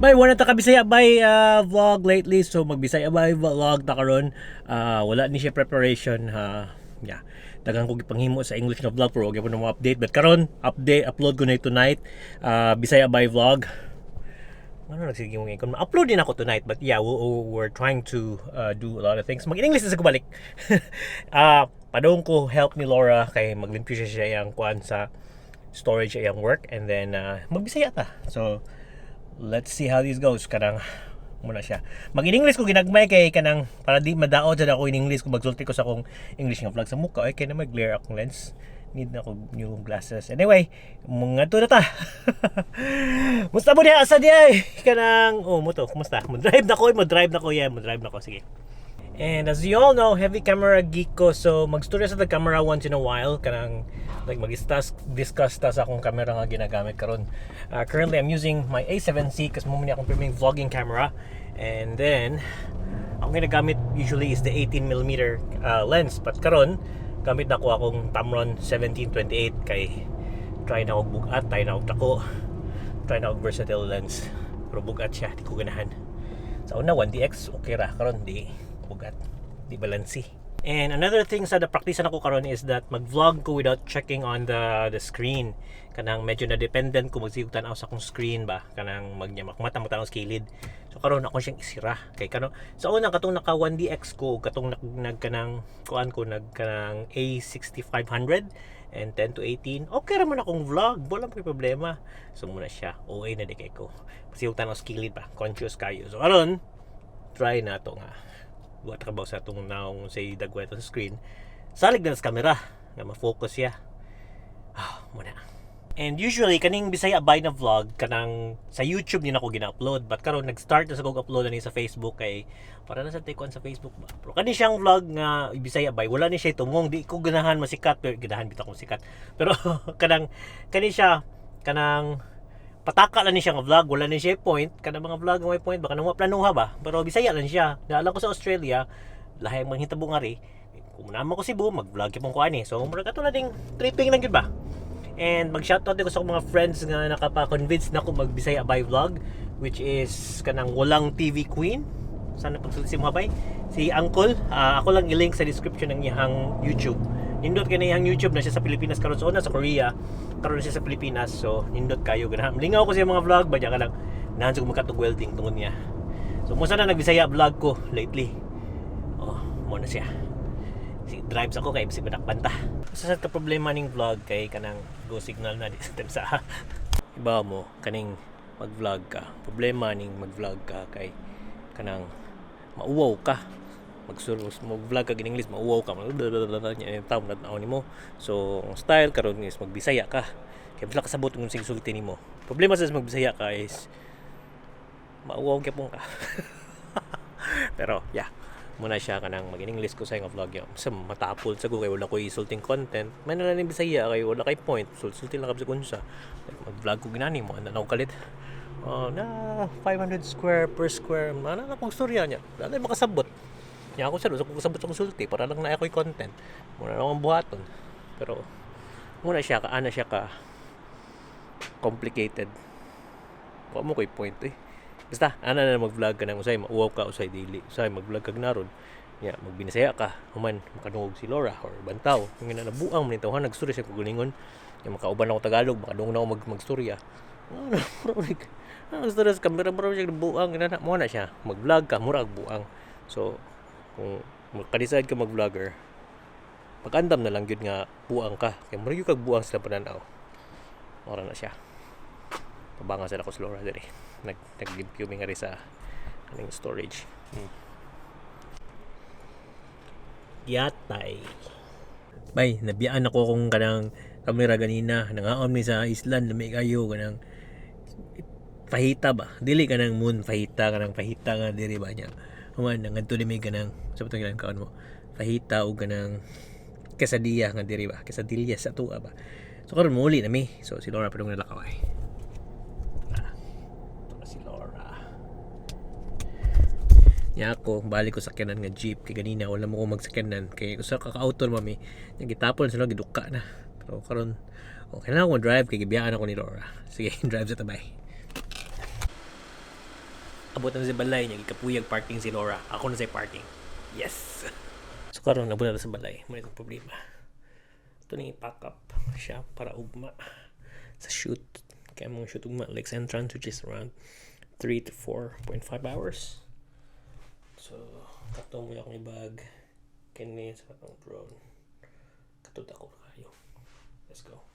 Bay, wala ta ka Bisaya bay vlog lately, so magbisaya bay vlog ta karon. Wala ni siya preparation ha. Yeah. Daghan ko gipanghimo sa English na vlog pero wag gyapon na mo update. But karon, update upload ko na tonight. Bisaya bay vlog. Ano nagsige mong ikon? Upload din ako tonight, but yeah, we're trying to do a lot of things. Mag-English na sa kubalik. Padung ko help ni Laura kay maglimpyo siya siya iyang kuan sa storage, iyang work, and then magbisaya ta. So let's see how this goes. Kanang muna siya. Mag-in English ko ginagmay kay kanang para di madaot sad ako in English kung magsulti ko sa akong English nga vlog sa muka ay kay na mag-glare akong lens. Need na ako new glasses. Anyway, mga na ta. Musta mo diha sa diay? Kanang oh mo to, kumusta? Mo drive na ko, mo drive na ko, yeah, mo drive na ko, sige. And as you all know, heavy camera geek ko. So magstorya sa the camera once in a while kanang like mag-discuss discuss ta sa akong camera nga ginagamit karon. Currently I'm using my A7C kasi mao man akong priming vlogging camera. And then akong ginagamit usually is the 18 mm lens, but karon gamit na ko akong Tamron 1728 kay try na og bugat, try na og dako, try na og versatile lens. Pero bugat siya, di ko ganahan. Sa una 1DX okay ra, karon di bugat, di balansi. And another thing sa the practice nako karon is that mag-vlog ko without checking on the screen. Kanang medyo na dependent ko magsigog tan-aw sa akong screen ba, kanang magnyamak mata mo tan-aw sa kilid. So karon ako siyang isira kay kano sa una katong naka 1DX ko, katong nag, nag kanang kuan ko, nag kanang A6500 and 10 to 18, okay ra man akong vlog, wala mo problema. So muna siya OA na di kay ko pasigog tan-aw sa kilid ba, conscious kayo. So karon try na to nga buhat ka ba sa atong naong say dagway sa screen, salig na sa camera nga ma-focus siya. Ah, muna. And usually kaning Bisaya Bay na vlog kanang sa YouTube din ako gina-upload, but karon nag-start na sa kog upload ani sa Facebook kay para na sa take sa Facebook ba. Pero kani siyang vlog nga Bisaya Bay, wala ni siya tumong, di ko ganahan masikat, pero ganahan bitaw akong sikat. Pero kanang kani siya kanang pataka lang ni siya nga vlog, wala ni siya point, kanang mga vlog nga may point baka nang planuha ba. Pero Bisaya lang siya. Naalala ko sa Australia, lahi ang manghitabo nga ri. Kung naman ko Cebu, mag-vlog gyud ko ani. So murag ato na ding tripping lang gyud ba. And mag-shoutout din ko sa akong mga friends nga nakapa-convince na ako mag-Bisaya Bay vlog, which is kanang walang TV Queen. Sana pagsulti si mga bay. Si Uncle, ako lang i-link sa description ng iyang YouTube. Nindot kay na iyang YouTube na siya sa Pilipinas karon, so una sa Korea, karon na siya sa Pilipinas. So nindot kayo ganahan. Lingaw ko sa iyang mga vlog ba ka lang. Nahan sa makatug welding tungod niya. So mo sana nagbisaya vlog ko lately. Oh, mo na siya. Si drives ako kay bisig madakpan ta. Sa ka problema ning vlog kay kanang go signal na di sa sa iba mo kaning mag-vlog ka. Problema ning mag-vlog ka kay kanang mauwaw ka. Magsuros mag-vlog ka in English, mauwaw ka. Nya tawo na nimo. So ang style karon is magbisaya ka. Kay basta kasabot kung sige sulti nimo. Problema sa magbisaya ka is mauwaw gyapon ka. Pero yeah, muna siya kanang mag-English ko sa nga vlog yun. Sa matapol sa ko kay wala ko isulting content. May na lang Bisaya kay wala kay point. Sulti lang ka sa kunsa. Like mag-vlog ko ginani mo, ano ko kalit. Oh, na 500 square per square. Ano na akong storya niya. Wala na makasabot. Nya ako sa ko kasabot sa akong sulti para lang na ako'y content. Muna lang ang buhaton. Pero muna siya ka ana siya ka complicated. Wa mo ko'y point eh. Basta, ana na mag-vlog ka nang usay, mauwaw ka, usay dili. Usay mag-vlog kag naron. Ya, magbinisaya ka, human makadungog si Laura or bantaw. Kung ina nabuang man tawhan nagstorya siya kagalingon. Ya makauban ako Tagalog, makadungog na ako magstorya. Ano, murag ano nagstorya sa camera, murag siya buang ina mo na siya. Mag-vlog ka, murag buang. So, kung maka-decide ka mag-vlogger, pag-andam na lang gyud nga buang ka. Kay murag gyud kag buang sa pananaw. Mora na siya. Pabangan sila ko si Laura diri. Nag naglimpyo mi nga ri sa kaning storage. Yatay. Bay, nabiyaan ako kung kanang kamera ganina. Nangaon mi sa island, lami kayo kanang fajita ba? Dili kanang moon fajita, kanang fajita nga diri ba niya. Human nangadto ni mi kanang sa patong ilang kaon mo. Fajita og kanang quesadilla nga diri ba? Quesadilla sa tuwa ba? So karon muli na mi. So si Laura padung nalakaw ay. Ah, ito na si Laura. Nya ako, balik ko sakyanan nga jeep kay ganina wala mo ko magsakyanan kay usa ka ka-auto mami. Nya gitapon sila, giduka na. Pero karon okay na ako drive kay gibiyaan ako ni Laura. Sige, drive sa tabay. Abot na sa balay niya, gikapuyag parking si Laura. Ako na sa parking. Yes. So karon abot na sa balay. Mao itong problema. Ito nang i-pack up siya para ugma sa shoot. Kaya mong shoot ugma like entrance, which is around 3 to 4.5 hours. So, kato mo akong ibag. Kini sa katong drone. Katod ako kayo. Let's go.